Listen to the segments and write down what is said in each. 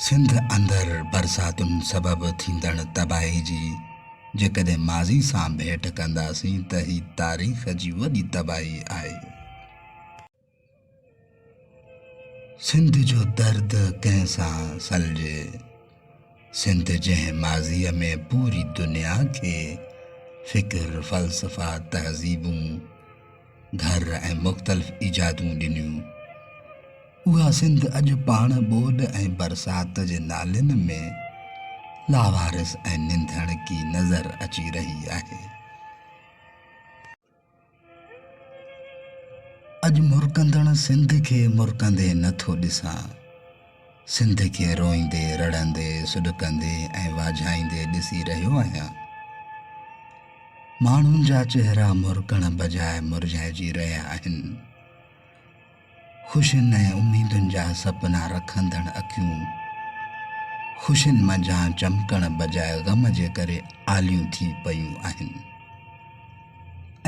سنڌ اندر برساتن سبب ٿيندڙ تباهي جي جيڪڏهن ماضي سان ڀيٽ ڪنداسين ته هي تاريخ جي وڏي تباهي آهي. سنڌ جو درد ڪنهن سان سلجي؟ سنڌ جنهن ماضيء ۾ پوري دنيا کي فڪر، فلسفا، تهذيبون، گهر ۽ مختلف ايجادون ڏنيون، اها سنڌ اڄ پاڻ ٻوڏ ۽ برسات جي نالين ۾ لاوارث ۽ ننڌڻڪي نظر اچي رهي آهي. اڄ مرڪندڙ سنڌ کي مرڪندي نه ٿو ڏسان. سنڌ کي روئيندي، رڙندي، سڏڪندي ۽ واجهائيندي ڏسي رهيو آهيان. ماڻهن جا چهرا مرڪڻ بجاء مرجهائجي رهيا آهن. خوشين ۽ اميدن جا سپنا رکندڙ اکيون خوشين منجهان چمڪڻ بجاء غم جي ڪري آليون ٿي پيون آهن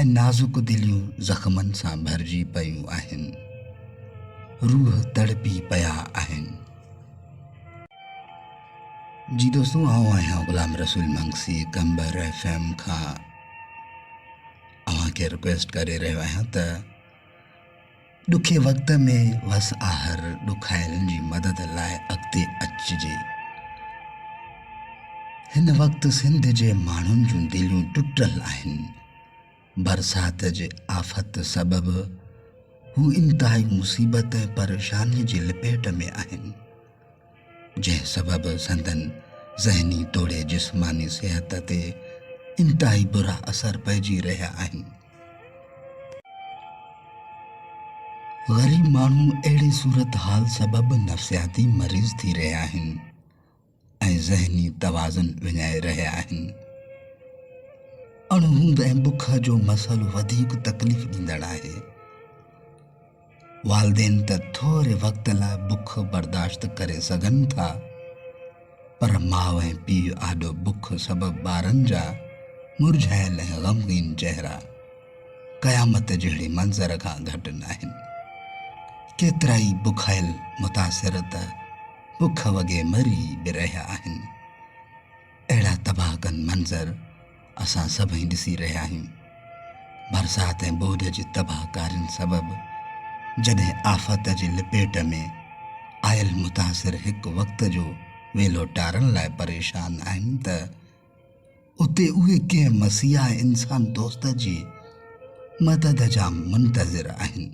۽ نازڪ دليون زخمن سان ڀرجي پيون آهن. روح تڙپي پيا آهن. جي دوستو آئون آهيان غلام رسول منگسي قمبر ايف ايم کان اوهان کي رڪويسٽ ڪري رهيو آهيان ته ڏکي وقت ۾ وس آهر ڏکايلن جي مدد لاء اڳتي اچجي. هن وقت سنڌ جي ماڻهن جون دليون ٽٽل آهن. برسات جي آفت سبب هو انتهائي مصيبت ۽ پريشاني جي لپيٽ ۾ آهن. جنهن سبب سندن ذهني توڙي جسماني صحت تي انتهائي برا اثر پئجي رهيا آهن. غريب ماڻهو اهڙي صورتحال سبب نفسياتي مريض ٿي رهيا آهن ۽ ذهني توازن وڃائي رهيا آهن. اڻهوند ۽ بک جو مسئلو وڌيڪ تڪليف ڏيندڙ آهي. والدين ته ٿوري وقت لاء بک برداشت ڪري سگهن ٿا پر ماء ۽ پيء آڏو بک سبب ٻارن جا مرجهايل ۽ غمگين چهرا قيامت جهڙي منظر کان گهٽ ناهن. ڪيترائي بکايل متاثر ته بک وڳي مري به رهيا آهن. اهڙا تباهه ڪن منظر اسان سڀئي ڏسي رهيا آهيون. برسات ۽ ٻوڏ جي تباهه ڪارين سبب جڏهن آفت جي لپيٽ ۾ آيل متاثر هڪ وقت جو ويلو ٽارڻ لاء پريشان آهن ته اتي اهي ڪنهن مسيحا ۽ انسان دوست جي مدد جا منتظر آهن.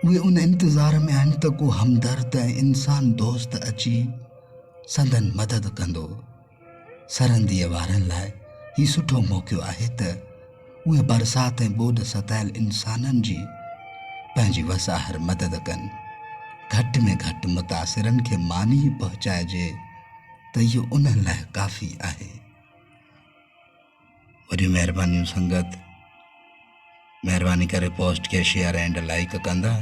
اهي ان انتظار ۾ آهن ته ڪو همدرد ۽ انسان دوست اچي سندن مدد ڪندو. سرنديء وارن لاء هي سٺو موقعو آهي ته اهي برسات ۽ ٻوڏ ستايل انسانن جي پنهنجي وس آهر مدد ڪن. گهٽ ۾ گهٽ متاثرن کي ماني پهچائجي ته اهو انهن لاء ڪافي آهي. وڏيون مهربانيون سنگت. مهرباني ڪري پوسٽ کي شيئر اينڊ لائيڪ ڪندا.